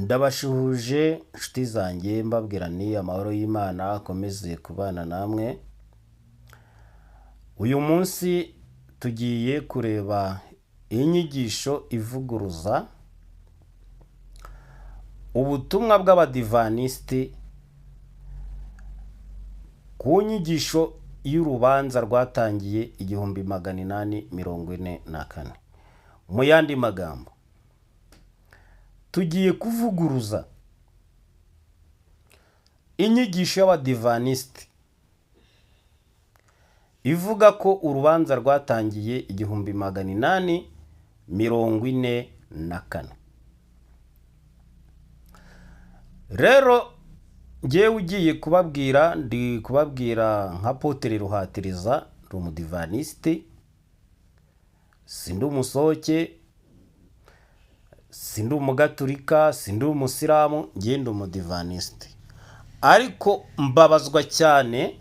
Ndabashuhuje inshuti zanjye, mbabwira ni amahoro y'Imana akomeze kubana namwe. Uyu munsi tugiye kureba inyigisho ivuguruza ubutumwa bw'Abadivanisiti ku nyigisho y'urubanza rwatangiye 1844. Mu yandi magambo, tugiye kuvuguruza inyigisho y'Abadivanisiti ivuga ko urubanza rwatangiye 1844. Rero ngewe ugiye kubabwira, ndi kubabwira nka Apotre Ruhatiriza, ndi umudivanisiti, sindi umusohoke, sindi umugaturika, sindi umusilamu, ngewe ndi umudivanisiti. Ariko mbabazwa cyane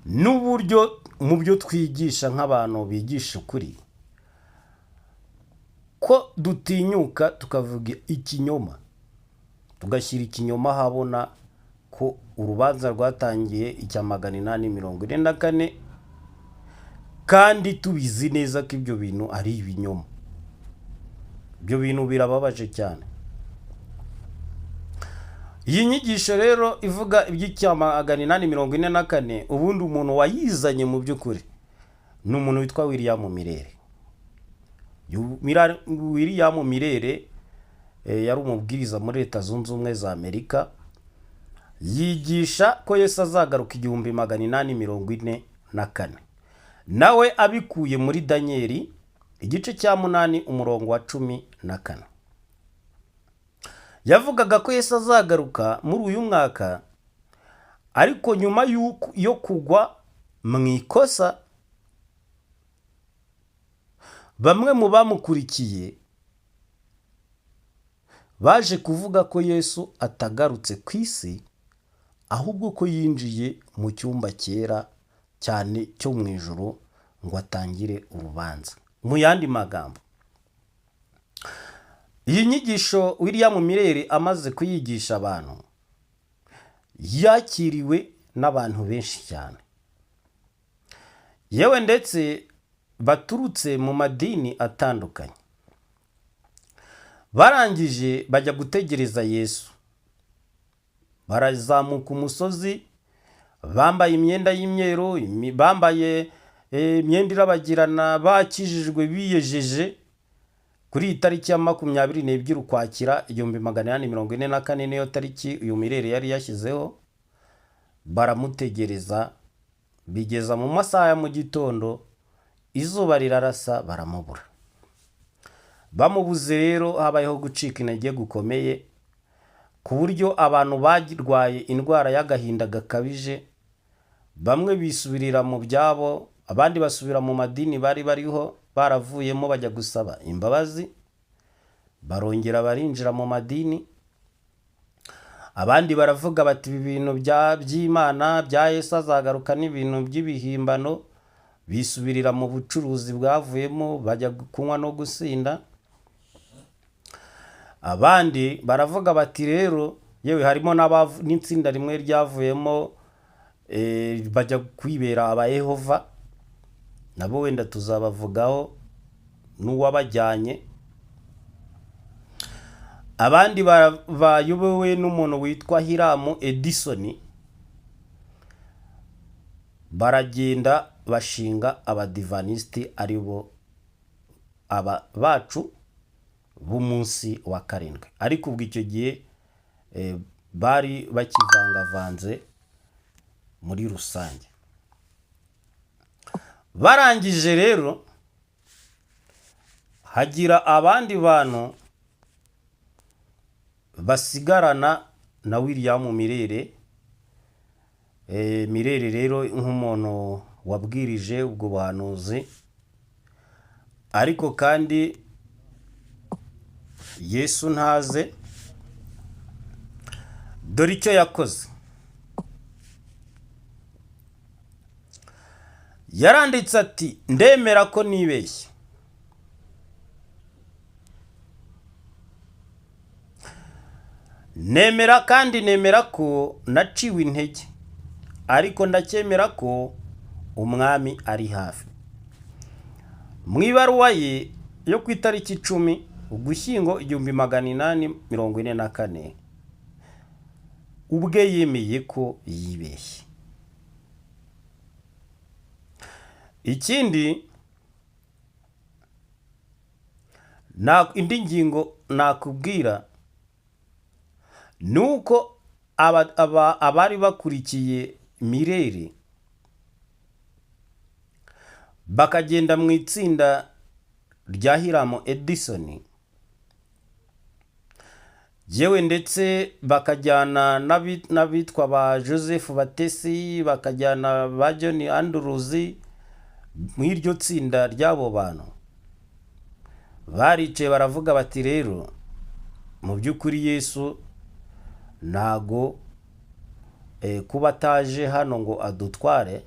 n'uburyo mu byo twigisha nk'abantu bigisha ukuri, ko dutinyuka tukavuga ikinyoma, tugashyira ikinyoma ahabona ko urubanza rwatangiye icya 844, kandi tubizi neza ko ibyo bintu ari ibinyoma. Ibyo bintu birababaje cyane. Iyi nyigisho rero ivuga iby'icya 844, ubundi umuntu wayizanye mu by'ukuri ni umuntu witwa William Mirere. William Mirere yari umubwiriza muri Leta Zunze Ubumwe za Amerika, yigisha ko Yesu azagaruka 1844, nawe abikuye muri Daniyeli igice cya 8 umurongo wa 14. Yavugaga ko Yesu azagaruka muri uyu mwaka, ariko nyuma yo kugwa mu ikosa, bamwe mu bamukurikiye baje kuvuga ko Yesu atagarutse ku isi, ahubwo ko yinjiye mu cyumba cyera cyane cyo mu ijuru ngo atangire urubanza. Mu yandi magambo, iyi nyigisho William Mirere amaze kuyigisha abantu, yakiriwe n'abantu benshi cyane, yewe ndetse baturutse mu madini atandukanye. Barangije bajya gutegereza Yesu, barazamuka umusozi bambaye imyenda y'imyeru, bambaye imyenda irabagirana, bakijijwe, biyejeje. Kuri iyi tariki ya 22 Ukwakira 1844, niyo tariki uyu Mirere yari yashyizeho. Baramutegereza bigeza mu masaha ya mu gitondo, izuba rirarasa, baramubura. Bamubuze rero habayeho gucika intege gukomeye, ku buryo abantu barwaye indwara y'agahinda gakabije, bamwe bisubirira mu byabo, abandi basubira mu madini bari bariho baravuyemo, bajya gusaba imbabazi, barongera barinjira mu madini. Abandi baravuga bati ibi bintu by'Imana bya Yesu azagaruka n'ibintu by'ibihimbano, bisubirira mu bucuruzi bwavuyemo, bajya kunywa no gusinda. Abandi baravuga bati rero, yewe harimo n'itsinda rimwe ryavuyemo, bajya kwibera aba Yehova, nabo wenda tuzabavugaho n'uwabajyanye. Abandi bayobowe n'umuntu witwa Hiramu Edison, baragenda bashinga Abadivanisiti, aribo aba bacu b'umunsi wa karindwi. Ariko ubwo icyo gihe bari bakivangavanze muri rusange. Barangije rero hagira abandi bantu basigarana na William Mirere. Mirere rero nk'umuntu wabwirije ubwo buhanuzi, ariko kandi Yesu ntaze, dore icyo yakoze. Yaranditse ati ndemera ko nibeshye. Nemera kandi nemera ko naciwe intege, ariko ndacyemera ko Umwami ari hafi. Mu ibaruwa ye yo ku itariki 10 Ugushyingo 1844, ubwe yemeye ko yibeshye. Ikindi, indi ngingo nakubwira ni uko abari bakurikiye Mirere bakagenda mu itsinda rya Hiram Edison, yewe ndetse bakajyana n'abitwa ba Joseph Batesi, bakajyana ba John Andrews mu iryo tsinda ry'abo bantu, baricaye baravuga bati: "Rero mu by'ukuri Yesu ntago kuba ataje hano ngo adutware,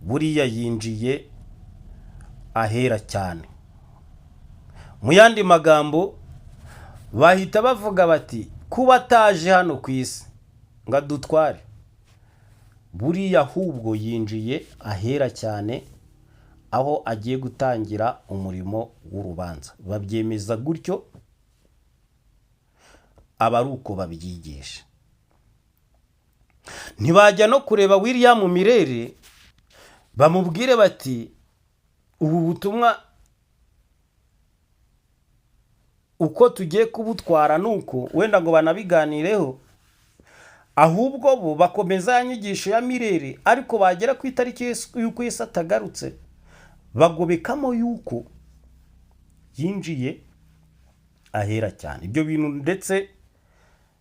buriya yinjiye ahera cyane." Mu yandi magambo, bahita bavuga bati: "Kuba ataje hano ku isi ngo adutware, buriya ahubwo yinjiye ahera cyane, aho agiye gutangira umurimo w'urubanza." Babyemeza gutyo, aba ari uko babyigisha. Ntibajya no kureba William Mirere bamubwire bati: "Ubu butumwa uko tugiye kubutwara nuko," wenda ngo banabiganireho. Ahubwo bo bakomeza ya nyigisho ya Mirere, ariko bagera ku itariki y'uko Yesu atagarutse, bagobekamo yuko yinjiye ahera cyane. Ibyo bintu ndetse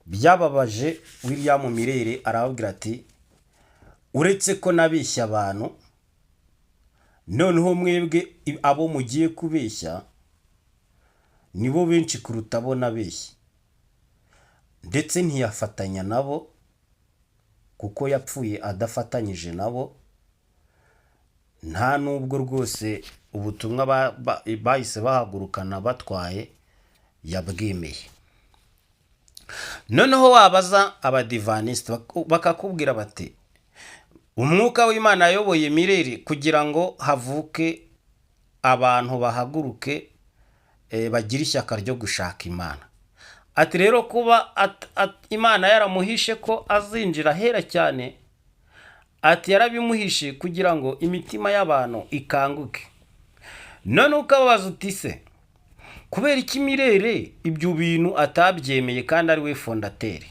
byababaje William Mirere, arababwira ati: "Uretse ko nabeshya abantu, noneho mwebwe abo mugiye kubeshya nibo benshi kuruta abo nabeshye." Ndetse ntiyafatanya nabo, kuko yapfuye adafatanyije nabo. Nta nubwo rwose ubutumwa bahise bahagurukana batwaye yabwemeye. Noneho wabaza Abadivanisite, bakakubwira bati: "Umwuka w'Imana yayoboye Mireri kugira ngo havuke abantu bahaguruke, bagire ishyaka ryo gushaka Imana." Ati: "Rero kuba Imana yaramuhishe ko azinjira ahera cyane," ati, "yarabimuhishe kugira ngo imitima y'abantu ikanguke." None ukababaza uti: "Se kubera iki Mirere ibyo bintu atabyemeye kandi ari we fondateur?"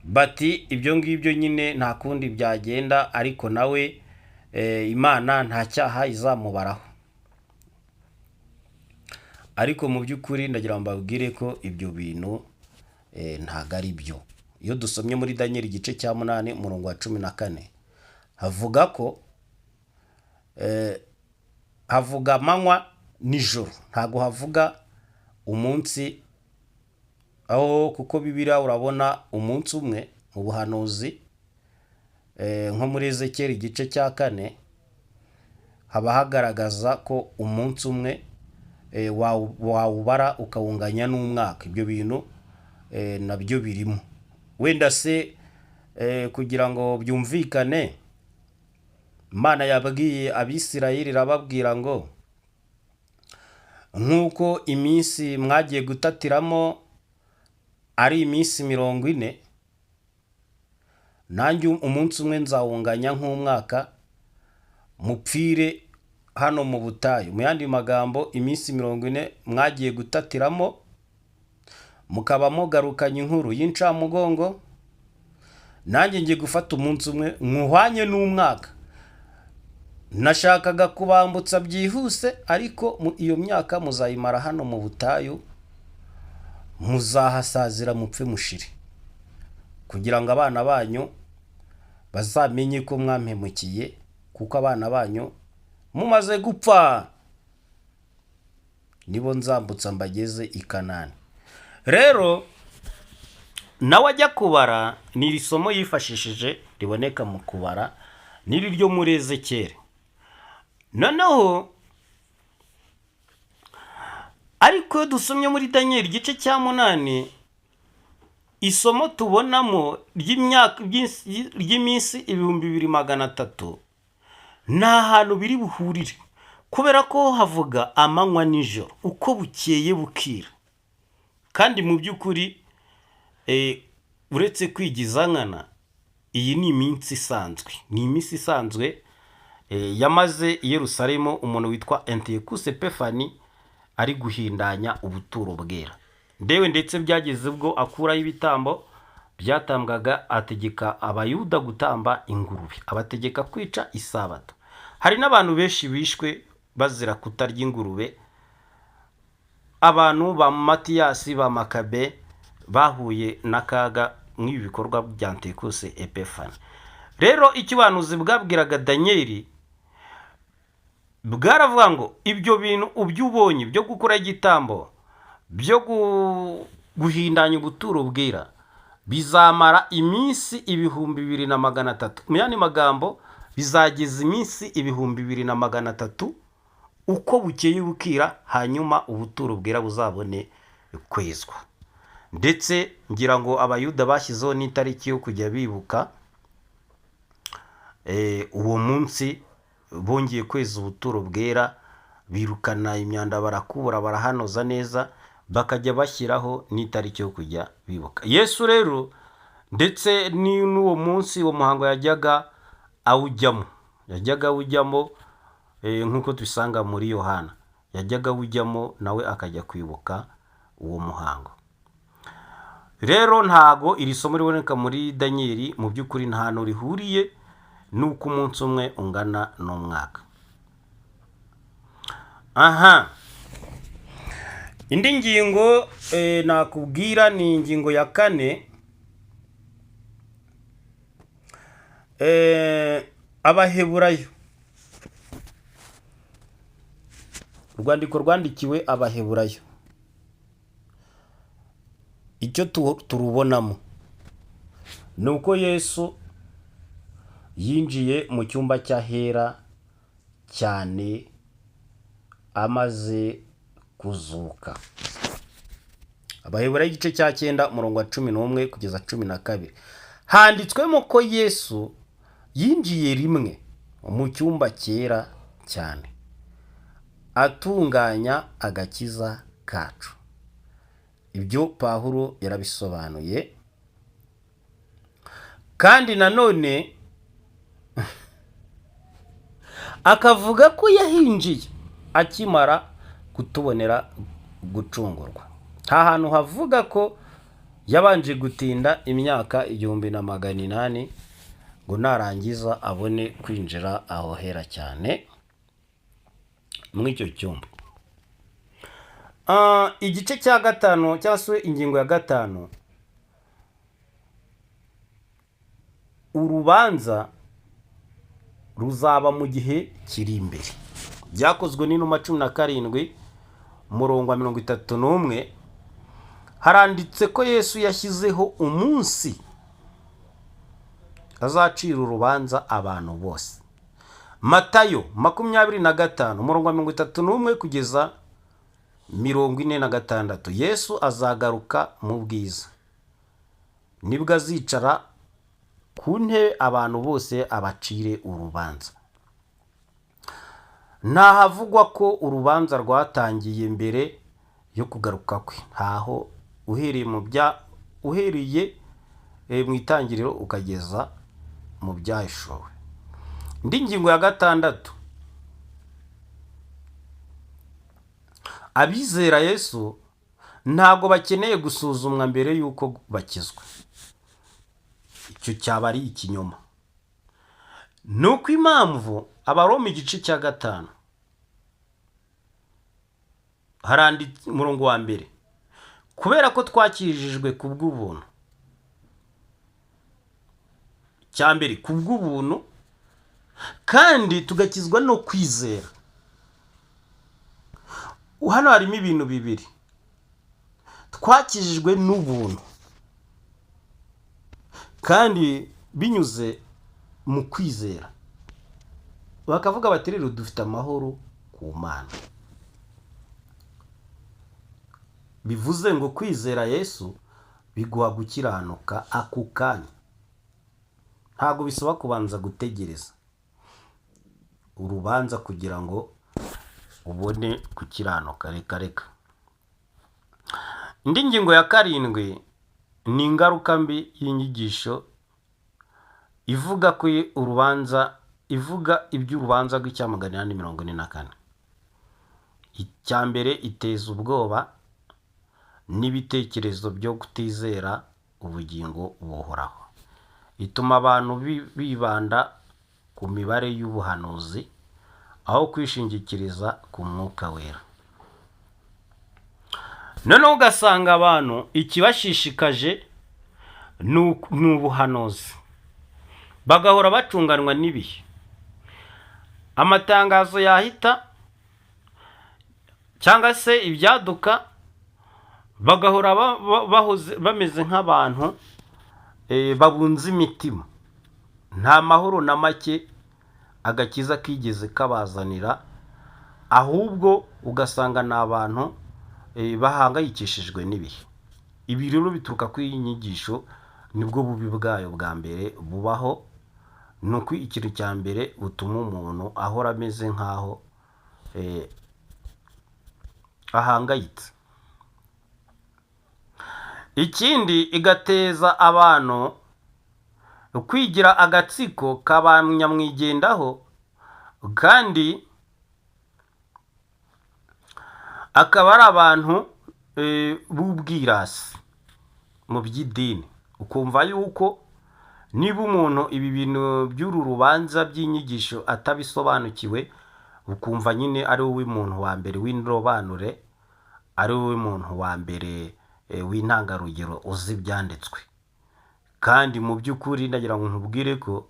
Bati: "Ibyo ngibyo nyine nta kundi byagenda, ariko nawe Imana nta cyaha izamubaraho." Ariko mu by'ukuri ndagira ngo mbabwire ko ibyo bintu ntabwo ari byo. Iyo dusomye muri Daniel igice cya 8, umurongo wa 14, havuga ko havuga amanywa nijoro, ntabwo havuga umunsi aho, kuko Bibiliya urabona umunsi umwe mu buhanuzi, nko muri Ezekeri igice cya 4, haba hagaragaza ko umunsi umwe wawubara ukawunganya n'umwaka. Ibyo bintu nabyo birimo. Wenda se kugira ngo byumvikane, Imana yabwiye Abisirayeli, irababwira ngo: "Nk'uko iminsi mwagiye gutatiramo ari iminsi 40, nanjye umunsi umwe nzawunganya nk'umwaka, mupfire hano mu butayu." Mu yandi magambo, iminsi 40 mwagiye gutatiramo mukaba mugarukanye inkuru y'incamugongo, nanjye ngiye gufata umunsi umwe nywuhwanye n'umwaka. Nashakaga kubambutsa byihuse, ariko iyo myaka muzayimara hano mu butayu, muzahasazira mupfe mushire, kugira ngo abana banyu bazamenye ko mwampemukiye, kuko abana banyu mumaze gupfa nibo nzambutsa mbageze i Kanani. Rero nawe ajya kubara, ni iri somo yifashishije riboneka mu Kubara, n'iri ryo muri Ezekeri. Noneho ariko iyo dusomye muri Daniyeli igice cya 8 Isomo tubonamo ry'imyaka ry'iminsi 2300 nta hantu biri buhurire, kubera ko havuga amanywa nijoro uko bukeye bukira. Kandi mu by'ukuri uretse kwigiza nkana, iyi ni iminsi isanzwe, ni iminsi isanzwe yamaze i Yerusalemu umuntu witwa Antiyokuse Epifani ari guhindanya ubuturo bwera. Ndewe ndetse byageze ubwo akuraho ibitambo byatambwaga, ategeka Abayuda gutamba ingurube, abategeka kwica isabato. Hari n'abantu benshi bishwe bazira kutarya ingurube. Abantu ba Matiyasi, ba Makabe bahuye n'akaga nk'ibi bikorwa bya Antiyokuse Epifani. Rero icyo ubuhanuzi bwabwiraga Daniyeli bwaravuga ngo ibyo bintu ubyo ubonye byo gukora igitambo, byo guhindanya ubuturo bwera, bizamara iminsi 2300. Mu yandi magambo, bizageza iminsi 2300 uko bukeye bukira, hanyuma ubuturo bwera buzabone kwezwa. Ndetse ngira ngo Abayuda bashyizeho n'itariki yo kujya bibuka uwo munsi bongeye kweza ubuturo bwera, birukana imyanda, barakubura, barahanoza neza, bakajya bashyiraho n'itariki yo kujya bibuka. Yesu rero ndetse n'uwo munsi, uwo muhango yajyaga awujyamo, yajyaga awujyamo, nk'uko tubisanga muri Yohana, yajyaga awujyamo nawe akajya kwibuka uwo muhango. Rero ntago iri somo riboneka muri Daniyeli, mu by'ukuri nta hantu rihuriye n'uko umunsi umwe ungana n'umwaka. Aha indi ngingo nakubwira ni ingingo ya kane, Abaheburayo. Urwandiko rwandikiwe Abaheburayo, icyo turubonamo ni uko Yesu yinjiye mu cyumba cy'ahera cyane amaze kuzuka. Abaheburayo igice cya 9, umurongo wa 11 kugeza 12, handitswemo ko Yesu yinjiye rimwe mu cyumba cyera cyane atunganya agakiza kacu. Ibyo Pawulo yarabisobanuye. Kandi nanone akavuga ko yahinjiye akimara kutubonera gucungurwa. Nta hantu havuga ko yabanje gutinda imyaka 1800 ngo narangiza abone kwinjira aho hera cyane muri icyo cyumba. Igice cya gatanu cyangwa se ingingo ya gatanu, urubanza ruzaba mu gihe kiri imbere. Byakozwe n'Inuma 17, umurongo wa 31, haranditse ko Yesu yashyizeho umunsi azacira urubanza abantu bose. Matayo 25, umurongo wa 31 kugeza 46, Yesu azagaruka mu bwiza, nibwo azicara ku ntebe abantu bose abacire urubanza. Ntahavugwa ko urubanza rwatangiye mbere yo kugaruka kwe, ntaho uhereye mu bya uhereye mu itangiriro ukageza mu byahishuwe. Indi ngingo ya gatandatu, abizera Yesu ntabwo bakeneye gusuzumwa mbere y'uko bakizwa. Icyo cyaba ari ikinyoma. Ni uko impamvu Abaroma igice cya 5 haranditse umurongo wa mbere, kubera ko twakijijwe ku bw'ubuntu, cya mbere ku bw'ubuntu, kandi tugakizwa no kwizera. Hano harimo ibintu bibiri, twakijijwe n'ubuntu kandi binyuze mu kwizera. Bakavuga bati rero dufite amahoro ku Mana. Bivuze ngo kwizera Yesu Biguha gukiranuka ako kanya, ntabwo bisaba kubanza gutegereza urubanza kugira ngo ubone gukiranuka. Reka reka. Indi ngingo ya karindwi ni ingaruka mbi y'inyigisho ivuga ko urubanza, ivuga iby'urubanza rw'icya 844. Icya mbere, iteza ubwoba n'ibitekerezo byo kutizera ubugingo buhoraho. Ituma abantu bibanda ku mibare y'ubuhanuzi aho kwishingikiriza ku Mwuka Wera. Noneho ugasanga abantu ikibashishikaje ni ubuhanuzi, bagahora bacunganwa n'ibihe, amatangazo yahita cyangwa se ibyaduka, bagahora bahoze bameze nk'abantu babunze imitima. Nta mahoro na make agakiza kigeze kabazanira, ahubwo ugasanga ni abantu bahangayikishijwe n'ibihe. Ibi rero bituruka kuri iyi nyigisho. Nibwo bubi bwayo bwa mbere bubaho, ni uko ikintu cya mbere butuma umuntu ahora ameze nk'aho ahangayitse. Ikindi, igateza abantu kwigira agatsiko ka ba nyamwigendaho, kandi akaba ari abantu b'ubwirasi mu by'idini. Ukumva yuko niba umuntu ibi bintu by'uru rubanza by'inyigisho atabisobanukiwe, ukumva nyine ari wowe muntu wa mbere w'indobanure, ari wowe muntu wa mbere w'intangarugero uzi ibyanditswe. Kandi mu by'ukuri ndagira ngo nkubwire ko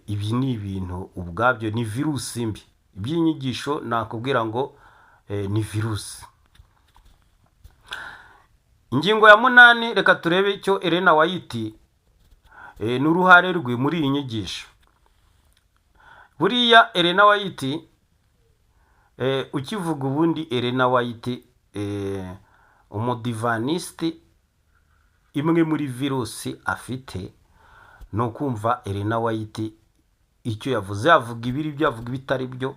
ibi ni ibintu ubwabyo ni virusi mbi. Iby'inyigisho nakubwira ngo ni virusi. Ingingo ya munani, reka turebe icyo Elena White n'uruhare rwe muri iyi nyigisho. Buriya Elena White, ukivuga ubundi Elena White, umudivanisiti, imwe muri virusi afite ni ukumva Elena White icyo yavuze, yavuga ibiri byo, yavuga ibitari byo,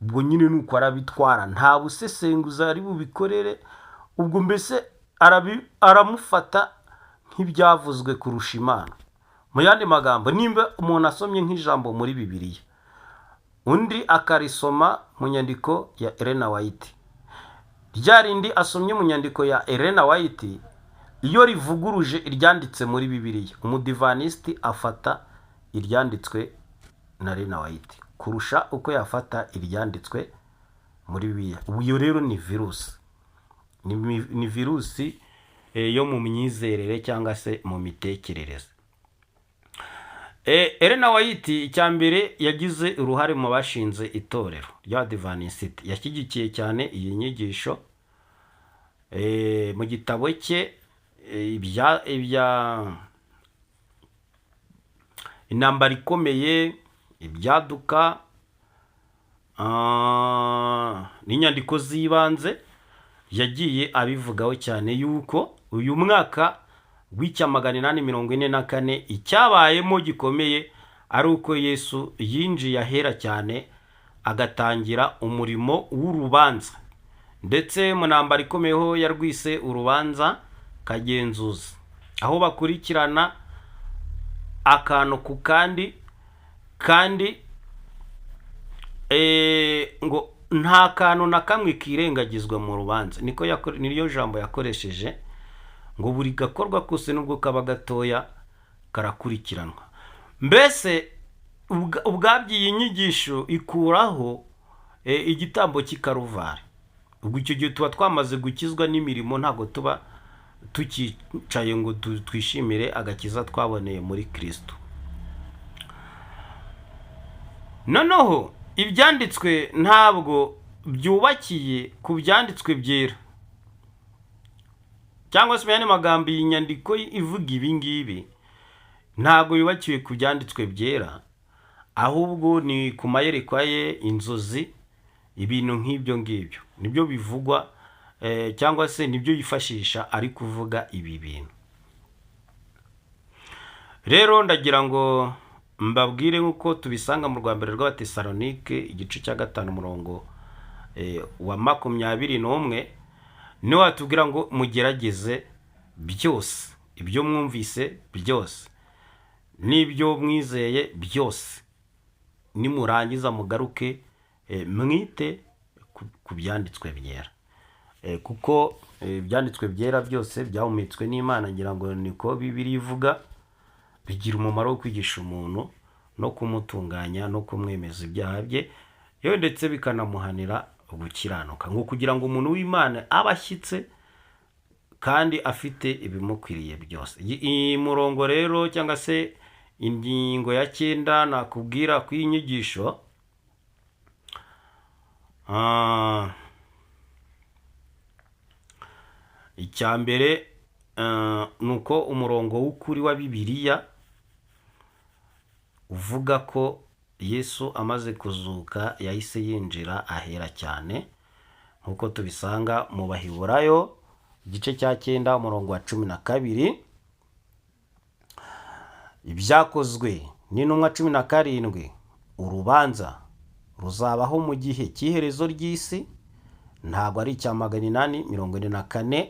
ubwo nyine ni uko arabitwara, nta busesenguzi ari bubikorere. Ubwo mbese aramufata nk'ibyavuzwe kurusha Imana. Mu yandi magambo, nimba umuntu asomye nk'ijambo muri Bibiliya, undi akarisoma mu nyandiko ya Elena White, rya rindi asomye mu nyandiko ya Elena White iyo rivuguruje iryanditse muri Bibiliya, umudivanisiti afata iryanditswe na Elena White kurusha uko yafata iryanditswe muri Bibiliya. Ubu iyo rero ni virusi, ni virusi yo mu myizerere cyangwa se mu mitekerereze. Elena White, icya mbere, yagize uruhare mu bashinze itorero ry'Abadivanisiti. Yashyigikiye cyane iyi nyigisho. Mu gitabo cye ibya intambara ikomeye, ibyaduka n'inyandiko z'ibanze, yagiye abivugaho cyane yuko uyu mwaka w'icya 844 icyabayemo gikomeye ari uko Yesu yinjiye ahera cyane, agatangira umurimo w'urubanza. Ndetse mu ntambara ikomeyeho yarwise urubanza kagenzuzi, aho bakurikirana akantu ku kandi, kandi ngo nta kantu na kamwe kirengagizwa mu rubanza. Niko niryo jambo yakoresheje, ngo buri gakorwa kose nubwo kaba gatoya karakurikiranwa. Mbese ubwabyo iyi nyigisho ikuraho igitambo cy'Ikaruvari. Ubwo icyo gihe tuba twamaze gukizwa n'imirimo, ntabwo tuba tukicaye ngo twishimire agakiza twaboneye muri Kirisito. Noneho ibyanditswe ntabwo byubakiye ku byanditswe byera, cyangwa se mu yandi magambo, iyi nyandiko ivuga ibi ngibi ntabwo yubakiwe ku byanditswe byera, ahubwo ni ku mayerekwa ye, inzozi, ibintu nk'ibyo ngibyo nibyo bivugwa. cyangwa se nibyo yifashisha ari kuvuga ibi bintu. Rero ndagira ngo mbabwire nk'uko tubisanga mu rwa mbere rw'Abatesalonike, igice cya 5, umurongo wa 21, niwe watubwira ngo mugerageze byose, ibyo mwumvise byose n'ibyo mwizeye byose, nimurangiza mugaruke mwite ku byanditswe byera. Kuko ibyanditswe byera byose byahumetswe n'Imana, ngira ngo niko Bibiliya ivuga, bigira umumaro wo kwigisha umuntu no kumutunganya no kumwemeza ibyaha bye, yewe ndetse bikanamuhanira gukiranuka, ngo kugira ngo umuntu w'Imana abe ashyitse kandi afite ibimukwiriye byose. Iyi murongo rero cyangwa se ingingo ya 9 nakubwira ku iyi nyigisho, icya mbere ni uko umurongo w'ukuri wa Bibiliya uvuga ko Yesu amaze kuzuka yahise yinjira ahera cyane, nk'uko tubisanga mu Baheburayo igice cya 9, umurongo wa 12, Ibyakozwe n'Intumwa 17, urubanza ruzabaho mu gihe cy'iherezo ry'isi, ntabwo ari icya 844.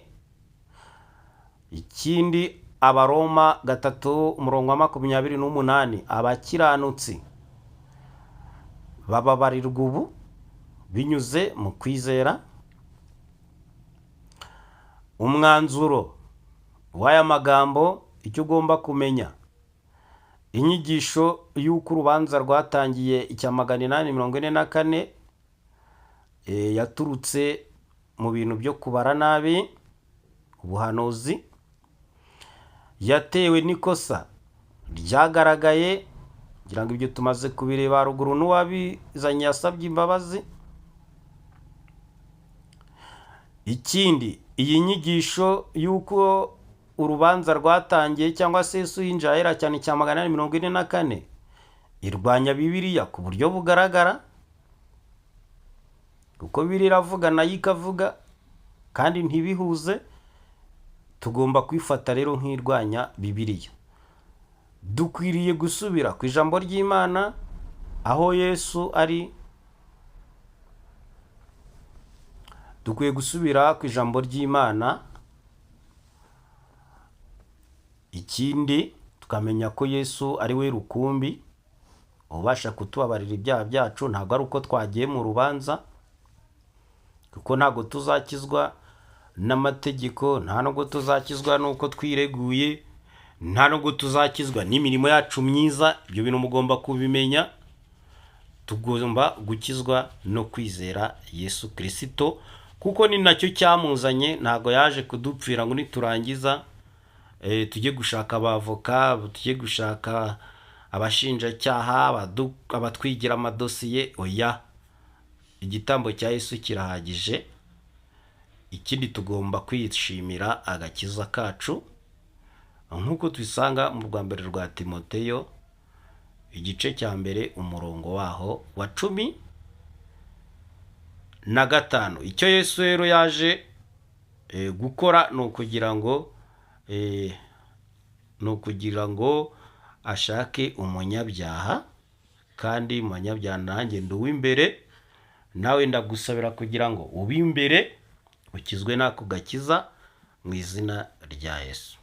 Ikindi, Abaroma 3, umurongo wa 28, abakiranutsi bababarirwa ubu binyuze mu kwizera. Umwanzuro w'aya magambo, icyo ugomba kumenya, inyigisho y'uko urubanza rwatangiye icya 844 yaturutse mu bintu byo kubara nabi ubuhanuzi, yatewe n'ikosa ryagaragaye, ngira ngo ibyo tumaze kubireba haruguru, n'uwabizanye yasabye imbabazi. Ikindi, iyi nyigisho y'uko urubanza rwatangiye cyangwa se Yesu yinjiye ahera cyane cya 844 irwanya Bibiliya ku buryo bugaragara, kuko Bibiliya iravuga nayo ikavuga kandi ntibihuze. Tugomba kwifata rero nk'irwanya Bibiliya. Dukwiriye gusubira ku ijambo ry'Imana aho Yesu ari, dukwiye gusubira ku ijambo ry'Imana. Ikindi, tukamenya ko Yesu ari we rukumbi ubasha kutubabarira ibyaha byacu, ntabwo ari uko twagiye mu rubanza, kuko ntabwo tuzakizwa n'amategeko, nta nubwo tuzakizwa n'uko twireguye, nta nubwo tuzakizwa n'imirimo yacu myiza. Ibyo bintu mugomba kubimenya. Tugomba gukizwa no kwizera Yesu Kirisito, kuko ni nacyo cyamuzanye. Ntabwo yaje kudupfira ngo niturangiza tujye gushaka abavoka, tujye gushaka abashinjacyaha, abatwigira amadosiye. Oya, igitambo cya Yesu kirahagije. Ikindi, tugomba kwishimira agakiza kacu nk'uko tubisanga mu rwa mbere rwa Timoteyo igice cya 1, umurongo waho wa 15. Icyo Yesu rero yaje gukora ni ukugira ngo ashake umunyabyaha, kandi mu banyabyaha nanjye ndi uw'imbere, nawe ndagusabira kugira ngo ube imbere, ukizwe n'ako gakiza mu izina rya Yesu.